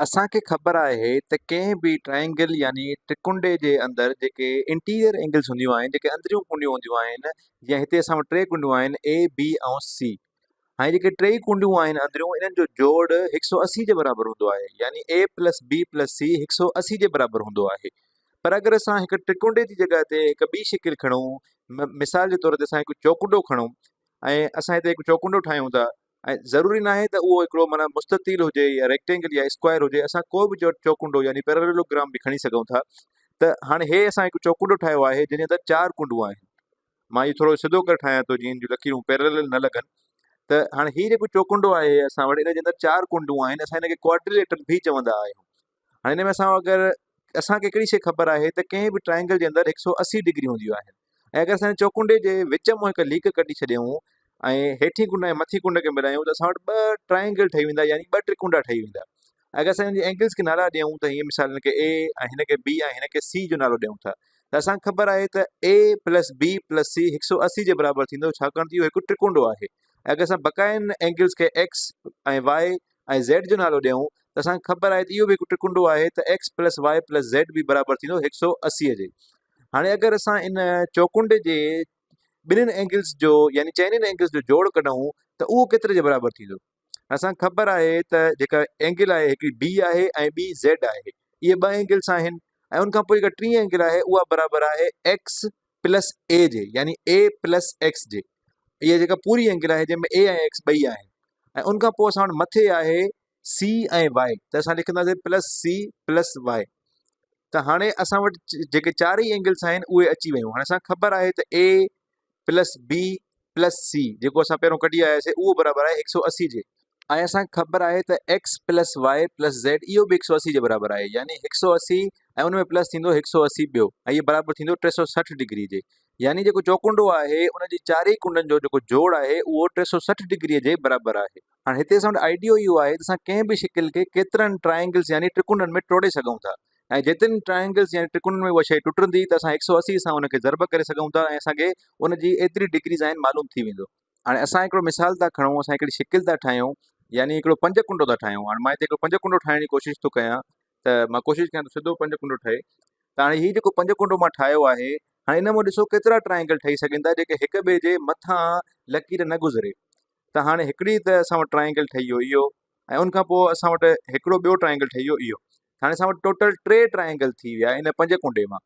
اسان کي خبر آهي ته ڪنهن به ٽرائينگل يعني ٽرڪنڊي جي اندر جيڪي انٽيريئر اينگلز هونديون آهن جيڪي اندريون ڪنڊيون هونديون آهن جيئن هتي اسان وٽ ٽي ڪنڊيون آهن اي بي ۽ سي هاڻي جيڪي ٽيئي ڪنڊيون آهن اندريون انهن جو جوڙ هڪ سو 80 جي برابر هوندو آهي يعني اي پلس بي پلس سي هڪ سو 80 جي برابر هوندو آهي پر اگر اسان هڪ ٽرڪنڊي جي جڳهه تي هڪ ٻي شڪل کڻون مثال جي طور تي اسان هڪ چوڪنڊو کڻون ۽ اسان هتي هڪ چوڪنڊو ٺاهيون ٿا ۽ ضروري ناهي ته اهو هڪڙو معنيٰ مستطيل هجي يا ريڪٽينگل يا اسڪوائر هجي اسان ڪو به چوڪنڊو يعني پيراليلوگرام به کڻي سگهون ٿا ته هاڻي هي اسان هڪ چوڪنڊو ٺاهيو آهي جنهن جي اندر چار ڪنڊون آهن مان هي ٿورو سڌو ڪري ٺاهيان ٿو جيئن جون لڪيرون پيرالل نه لڳن ته هاڻي هي جيڪو چوڪنڊو آهي اسان وٽ ان جي اندر چار ڪنڊون آهن اسان هن کي ڪواڊريليٽرل به چوندا آهيون هاڻي ان ۾ اسان اگر اسان کي هڪڙي شيء خبر آهي ته ڪنهن به ٽرائنگل جي اندر هڪ سو 80 ڊگري هونديون آهن ۽ اگر اسان چوڪنڊي جي وچ مان هڪ ليڪ ڪڍي ڇڏيون ۽ هيٺين ڪنڊ ۽ مٿين ڪنڊ کي ملايون ته اسان وٽ ٻه ٽرائنگل ٺهي ويندا يعني ٻه ٽرڪنڊا ٺهي ويندا اگر اسان ان جي اينگلس کي نالا ڏيون ته هيئن مثال هن کي اي ۽ هن کي بي ۽ هن کي سي جو نالو ڏيون ٿا ته اسان کي خبر آهي ته اي پلس بي پلس سي هڪ سو 80 جي برابر ٿيندو ڇاڪاڻ ته اهو هڪ ٽرڪنڊو آهي اگر اسان بقاين اينگلس کي ايڪس ۽ وائي ۽ زيڊ جو نالو ڏيون ته اسان کي خبر آهي ته اهو به هڪ ٽرڪنڊو آهي ته ايڪس پلس وائي پلس زيڊ به برابر ٿيندو هڪ سو 80 جي. هاڻي اگر اسان ان چوڪنڊي جي ٻنهين اينگلز جو يعني چئنين اينگلز جو جوڙ ڪڍون ته اهو ڪيتري جي برابر ٿيندو؟ اسان کي خبر آهي ته جيڪا اينگل آهي هڪڙي بي آهي ۽ ٻي زيڊ آهي اهي ٻه اينگلز آهن ۽ ان کان پوء جيڪا ٽين اينگل آهي اها برابر آهي ايڪس پلس اي جي يعني اي پلس ايڪس جي اها جيڪا پوري اينگل آهي جنهن ۾ اي ۽ ايڪس ٻئي آهن ۽ ان کان پوء اسان وٽ مٿي آهي سي ۽ وائي ته اسان لکنداسين پلس سي پلس وائي ته هاڻي اسان وٽ جيڪي چار ئي اينگلس آهن اهي اچي ويون هاڻي اسان خبر آهي ته اي پلس بي پلس سي جيڪو اسان پهريون ڪڍي آياسي اهو برابر آهي هڪ سو 80 جي ۽ اسان کي خبر آهي ته ايڪس پلس وائي پلس زيڊ اهو به هڪ سو 80 جي برابر آهي يعني هڪ سو 80 ۽ ان ۾ پلس ٿيندو هڪ سو 80 ٻيو ۽ اهو برابر ٿيندو 360 ڊگري جي يعني جيڪو چوڪنڊو آهي ان جي چارئي ڪنڊن جو جيڪو جوڙ آهي اهو 360 ڊگري جي برابر آهي. هاڻي هتي اسان وٽ آئيڊيو اهو آهي ته اسان ڪنهن به شڪل کي ڪيترن ٽرائنگلز يعني ٽرڪنڊن ۾ ٽوڙي سگهون ٿا ۽ جيترين ٽرائنگلز يعني ٽرڪنڊن ۾ اها شيء ٽٽندي ته اسان هڪ سو 80 سان ان کي ضرب ڪري سگهون ٿا ۽ اسان کي ان جي ايتري ڊگريز آهن معلوم ٿي ويندو. هاڻي اسان هڪڙو مثال ٿا کڻون اسان هڪڙي شڪل ٿا ٺاهيون يعني هڪڙو پنج ڪنڊو ٿا ٺاهيون هاڻي مان هتي هڪڙو پنج ڪنڊو ٺاهڻ جي ڪوشش ٿو ڪيان ته مان ڪوشش ڪيان ٿو سڌو پنج ڪنڊو ٺهي ته هاڻي هي جيڪو پنج ڪنڊو مان ٺاهيو آهي هاڻي ان مان ڏسو ڪيترا ٽرائنگل ٺهي سگهن ٿا جيڪي هڪ ٻئي جي مٿان لڪير نه گذري ته هاڻي هڪڙي ته اسان وٽ ٽرائنگل ٺهي ويو اهو ۽ ان کان پوء اسان وٽ هڪڙو ٻيو ٽرائنگل ٺهي ويو اهو هاڻي اسان وٽ ٽوٽل ٽي ٽرائنگل ٿي ويا ان پنج ڪنڊي مان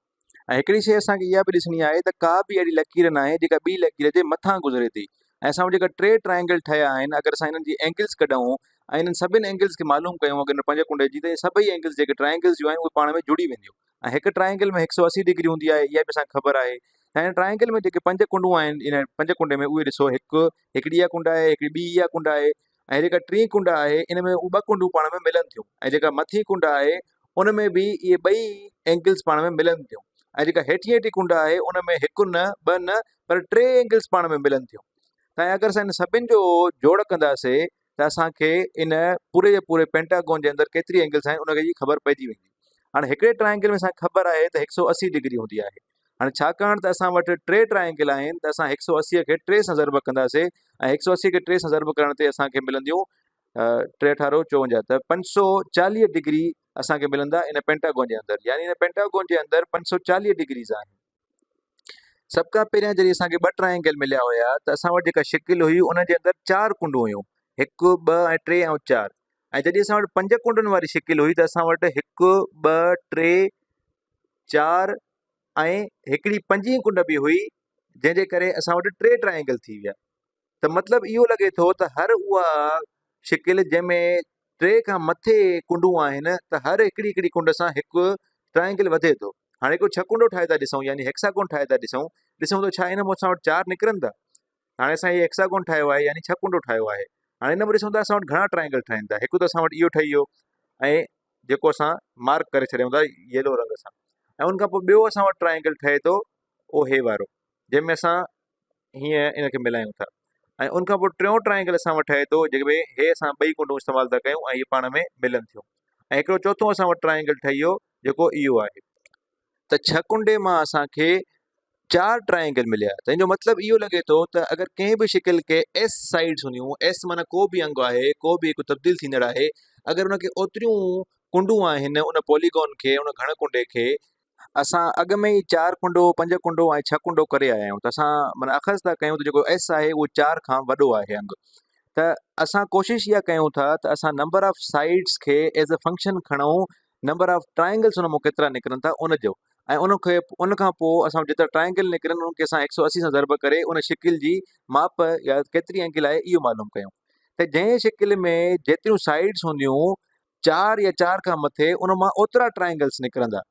۽ هڪڙي شيء اسان کي اها به ڏسڻي آهي ته ڪا به اهڙي لڪير ناهي جيڪا ٻي لڪير جي مٿان گذري ٿي ۽ اسان وٽ جيڪا ٽي ٽرائنگل ٺهيا آهن اگر اسان انهن جي اينگلس ڪڍون ۽ انهن سڀني اينگلس کي معلوم ڪيون اگر پنج ڪنڊي جي ته سڀئي اينگلس جيڪي ٽرائنگلس جون آهن اهي پاڻ ۾ جڙي وينديون ۽ هڪ ٽرائنگل ۾ هڪ سو 80 ڊگري هوندي آهي اها به اسان کي خبر آهي ۽ هن ٽرائنگل ۾ جيڪي پنج ڪنڊون آهن ان پنج ڪنڊي ۾ اهي ڏسو هڪ هڪڙي اها ڪنڊ آهي هڪڙي ٻي اها ڪنڊ آهي ۽ جيڪا ٽين ڪنڊ آهي ان ۾ ٻه ڪنڊون پاڻ ۾ ملن ٿيون ۽ جيڪا مٿين ڪنڊ آهي ان ۾ به اهي ٻئي اينگلس پاڻ ۾ ملن ٿيون ۽ جيڪا هيٺين هيٺين ڪنڊ آهي ان ۾ هڪ نه ٻه نه پر ٽي اينگلس پاڻ ۾ ملن ٿيون ۽ اگر اسان ان سڀن جو جوڙ ڪنداسي ته اسان کي ان پوري جي پوري پينٽاگون جي اندر ڪيتري اينگلس آهن ان جي خبر پئجي ويندي. هاڻي هڪڙي ٽرائنگل ۾ اسان کي خبر آهي ته هڪ سو 80 ڊگري هوندي آهي. هاڻي ڇاڪاڻ ته اسان وٽ ٽي ٽرائنگل آهن ته اسان هڪ سو 80 کي ٽي سان ضرب ڪنداسي ۽ هڪ سو 80 کي ٽي سان ضرب ڪرڻ تي اسان کي ملنديون ٽي اٺارو چوونجاهه ته 540 ڊگري اسان کي ملندا ان پينٽاگون جي اندر يعني ان پينٽاگون جي اندر 540 ڊگريز آهن. سڀ کان پهريان جڏهن اسان کي ٻه ٽرائنگل مليا هيا ته اسان وٽ جيڪا شڪل هئي ان جي اندر چار ڪنڊون هيون هڪ ٻه ۽ ٽي ۽ چار ۽ جڏهن اسان وٽ پنج ڪنڊن واري شڪل هئي ته اسان وٽ هڪ ٻه ٽي چار ۽ هڪڙي پنجين ڪنڊ به هئي جنهن جي ڪري اسان وٽ ٽي ٽرائنگل ٿي ويا ته مطلب اهو لڳي ٿو ته هر اها شڪل جنهن ۾ ٽي کان مٿي ڪنڊون آهن ته هر هڪڙي هڪڙي ڪنڊ سان هڪ ٽرائنگل وڌي ٿو. هاڻي هڪڙو ڇهه ڪنڊو ٺاهي ٿا ڏسون يعني هيڪساگون ٺاهي ٿا ڏسون، ڏسون ته ڇا ان مان اسان وٽ چار نڪرن ٿا. هاڻي اسان هي هيڪساگون ٺاهيو آهي يعني ڇهه ڪنڊو ٺاهيو آهي. هاڻي ان مان ڏسون ته اسان وٽ گهڻا ٽرائنگل ٺهن ٿا. هڪ ته اسان وٽ اهو ٺهي ويو ۽ جيڪو اسان مارڪ ڪري ڇڏيون ٿا يلو رنگ سان ۽ ان کان پوء ٻيو اسان وٽ ٽرائنگل ٺهي ٿو اهو هي وارو جنهن ۾ اسان هيئن ان کي ملايون ٿا ۽ ان کان پوء ٽيون ٽرائنگل اسان وٽ ٺهي ٿو جنهن ۾ هي اسان ٻئي ڪنڊون استعمال ٿا ڪيون ۽ هي پاڻ ۾ ملن ٿيون ۽ هڪڙو چوٿون اسان وٽ ٽرائنگل ٺهي ويو جيڪو اهو آهي. ته ڇهه ڪنڊي مان اسان کي چار ٽرائنگل مليا ته ان جو مطلب اهو لڳي ٿو ته اگر ڪنهن به شڪل کي ايس سائيڊز هونديون ايس معنيٰ ڪو به انگ آهي ڪو به هڪ تبديل ٿيندڙ آهي اگر ان کي اوتريون ڪنڊون آهن ان پوليگون کي ان گهڻ ڪنڊي کي اسان اڳ ۾ ئي چار ڪنڊو پنج ڪنڊو ۽ ڇهه ڪنڊو ڪري آيا آهيون ته اسان معنيٰ اخذ ٿا ڪيون ته جيڪو ايس آهي اهو چار کان وڏو آهي انگ ته اسان ڪوشش اها ڪيون ٿا ته اسان نمبر آف سائيڊس کي ايز اي فنڪشن کڻون نمبر آف ٽرائنگلس ان مان ڪيترا نڪرن ٿا ان جو ۽ ان کي ان کان پوء اسان جيترا ٽرائنگل نڪرن ان کي اسان هڪ سو اسي سان ضرب ڪري ان شڪل جي ماپ يا ڪيتري اينگل آهي اهو معلوم ڪيون ته جنهن شڪل ۾ جيتريون سائيڊس هونديون چار يا چار کان مٿي ان مان اوترا ٽرائنگلس نڪرندا.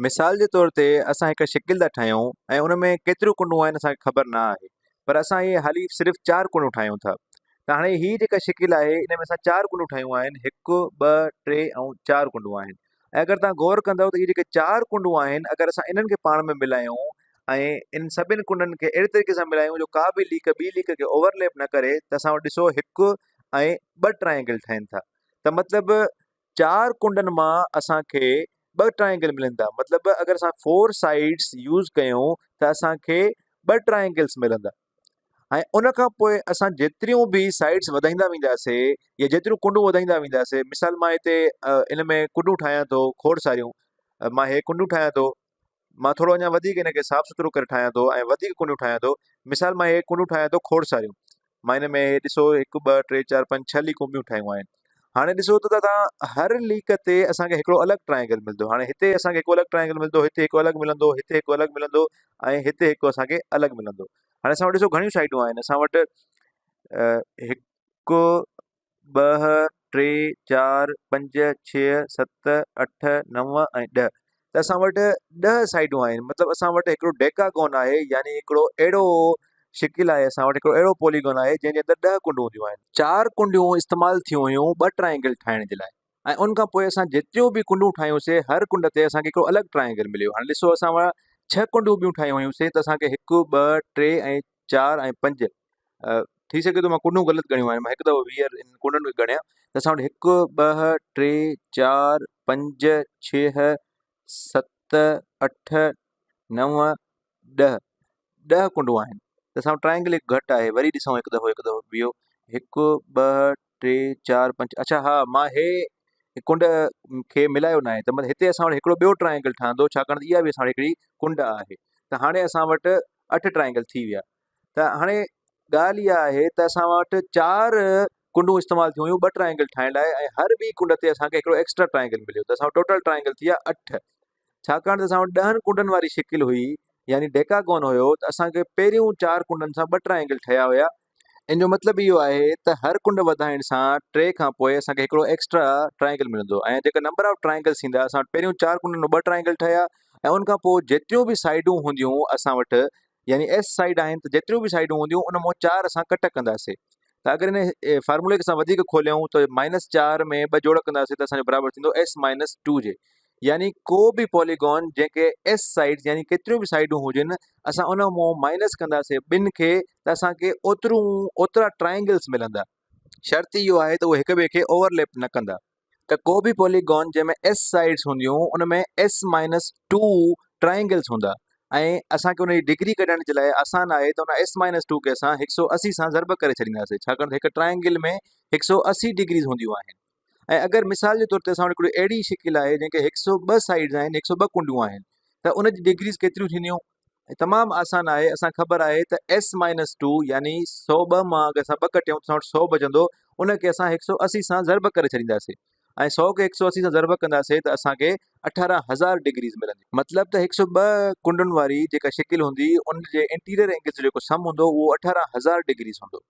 مثال جي طور تي اسان هڪ شڪل ٿا ٺاهيون ۽ ان ۾ ڪيتريون ڪنڊون آهن اسان کي خبر نه آهي پر اسان اهي حالي صرف چار ڪنڊون ٺاهيون ٿا ته هاڻي هي جيڪا شڪل آهي ان ۾ اسان چار ڪنڊون ٺاهيون آهن هڪ ٻه ٽي ۽ چار ڪنڊون آهن ۽ اگر توهان غور ڪندؤ ته اهي جيڪي چار ڪنڊون آهن اگر اسان انهن کي پاڻ ۾ ملايون ۽ ان سڀني ڪنڊن کي اهڙي طريقي سان ملايون جو ڪا به ليڪ ٻي ليڪ کي اوورليپ نه ڪري ته اسان وٽ ڏسو هڪ ۽ ٻه ٽرائنگل ٺهن ٿا ته مطلب چار ڪنڊن مان اسان کي ٻه ٽرائنگل ملن ٿا مطلب اگر اسان فور سائيڊس يوز ڪيون ته اسان کي ٻه ٽرائنگلس ملندا ۽ ان کان پوء اسان جيتريون به سائيڊس وڌائيندا وينداسي يا جيتريون ڪنڊون وڌائيندا وينداسي مثال مان هتي ان ۾ ڪنڊون ٺاهيان ٿو کوڙ ساريون مان هي ڪنڊون ٺاهيان ٿو مان ٿورو اڃا وڌيڪ ان کي صاف سٿرو ڪري ٺاهيان ٿو ۽ وڌيڪ ڪنڊيون ٺاهيان ٿو مثال مان هي ڪنڊيون ٺاهيان ٿو کوڙ ساريون مان هن ۾ هي ڏسو هڪ ٻه ٽي چار پنج ڇهه ليڪون ٻيون ٺاهيون آهن هاڻي ڏسو ته توهان هر ليڪ تي اسان کي هڪڙو الڳ ٽرائنگل ملندو هاڻي هتي اسان کي هڪ الڳ ٽرائنگل ملندو هتي هڪ الڳ ملندو هتي هڪ الڳ ملندو ۽ هتي هڪ اسان کي الڳ ملندو هاڻي اسان وٽ ڏسو گهڻيون سائيڊون آهن اسان وٽ هڪ ٻه، ٽي، چار، پنج، ڇهه، ست، اٺ، نو ۽ ڏهه ته اسان وٽ ڏهه سائيڊون آهن مطلب اسان وٽ هڪڙو ڊيڪاگون آهي يعني هڪڙو اهڙو شڪل آهي اسان وٽ هڪڙو اهڙو پوليگون آهي جنهن جي اندر ڏهه ڪنڊون هونديون آهن. چار ڪنڊيون استعمال ٿيون هيون ٻه ٽرائنگل ٺاهڻ جي لاء ۽ ان کان پوء اسان جيتريون به ڪنڊون ٺاهيون سي هر ڪنڊ تي اسان کي هڪڙو الڳ ٽرائنگل مليو هاڻي ڏسو اسان ڇهه ڪنڊون ٻيون ٺاهيون هيون سي ته اسان کي هڪ ٻه ٽي ۽ چار ۽ پنج ٿي سگهي ٿو مان ڪنڊون غلط ڳڻيون آهن مان هڪ دفعو ٻيهر انهن ڪنڊن کي ڳڻيان ته اسان وٽ هڪ ٻه ٽي چار پنج ڇهه ست اٺ نو ڏهه ڏهه ڪنڊون آهن ته اسان وٽ ٽرائنگل هڪ گهٽ آهي وري ڏسون هڪ دفعو هڪ دفعو ٻيو هڪ ٻه ٽي چار پنج اڇا ها مان هي ڪنڊ کي ملايو ناهي ته مطلب هتي اسان وٽ هڪڙو ٻيو ٽرائنگل ٺهندو ڇاڪاڻ ته اها به اسان وٽ هڪڙي ڪنڊ آهي ته هاڻي اسان وٽ اٺ ٽرائنگل ٿي ويا ته هاڻي ڳالهه اها آهي ته اسان وٽ چار ڪنڊون استعمال ٿيون هيون ٻه ٽرائنگل ٺاهڻ لاء ۽ هر ٻي ڪنڊ تي اسان کي هڪڙو ايڪسٽرا ٽرائنگل مليو ته اسان وٽ ٽوٽل ٽرائنگل ٿي ويا اٺ ڇاڪاڻ ته اسان وٽ ڏهن ڪنڊن واري شڪل هئي يعني ڊيڪاگون هيو ته اسان کي پهريون چار ڪنڊن سان ٻه ٽرائنگل ٺهيا هيا ان جو مطلب اهو آهي ته هر ڪنڊ وڌائڻ سان ٽي کان پوء اسان کي هڪڙو ايڪسٽرا ٽرائنگل ملندو ۽ جيڪا نمبر آف ٽرائنگلس ٿيندا اسان وٽ پهريون چار ڪنڊن مان ٻه ٽرائنگل ٺهيا ۽ ان کان پوء جيتريون به سائيڊون هونديون اسان وٽ يعني ايس سائيڊ آهن ته جيتريون به سائيڊون هونديون ان مان چار اسان ڪٽ ڪنداسي ته اگر ان فارمولي کي اسان وڌيڪ کوليون ته مائنس چار ۾ ٻه جوڙ ڪنداسي ته اسان جو برابر ٿيندو ايس مائنس ٽو جي يعني ڪو به پوليگون جنهن کي ايس سائيڊ يعني ڪيتريون به سائيڊون هجن اسان ان مون مائنس ڪنداسي ٻن کي ته اسان کي اوترون اوترا ٽرائنگلس ملندا شرط اهو آهي ته اهي هڪ ٻئي کي اوورليپ نه ڪندا ته ڪو به پوليگون جنهن ۾ ايس سائيڊس هونديون ان ۾ ايس مائنس ٽو ٽرائنگلس هوندا ۽ اسان کي ان جي ڊگري ڪڍڻ جي لاء آسان آهي ته ان ايس مائنس ٽو کي اسان هڪ سو اسي سان ضرب ڪري ڇڏينداسي ڇاڪاڻ ته هڪ ٽرائنگل ۾ هڪ سو اسي ڊگريز هونديون آهن ۽ اگر مثال جي طور تي اسان وٽ هڪڙي اهڙي شڪل آهي جنهن کي هڪ سو ٻه سائيڊز آهن هڪ سو ٻه ڪنڊيون آهن ته ان جي ڊگريز ڪيتريون ٿينديون تمام آسان آهي اسان کي خبر آهي ته ايس مائنس ٽو يعني سو ٻه مان اگر اسان ٻه ڪٽيون ته اسان وٽ سو بچندو ان کي اسان هڪ سو اسي سان ضرب ڪري ڇڏينداسي ۽ سو کي هڪ سو اسي سان ضرب ڪنداسي ته اسان کي اٺارهن هزار ڊگريز ملندي مطلب ته هڪ سو ٻه ڪنڊن واري جيڪا شڪل هوندي ان جي انٽيريئر اينگلز جو جيڪو سم هوندو اهو اٺارهن هزار ڊگريز هوندو.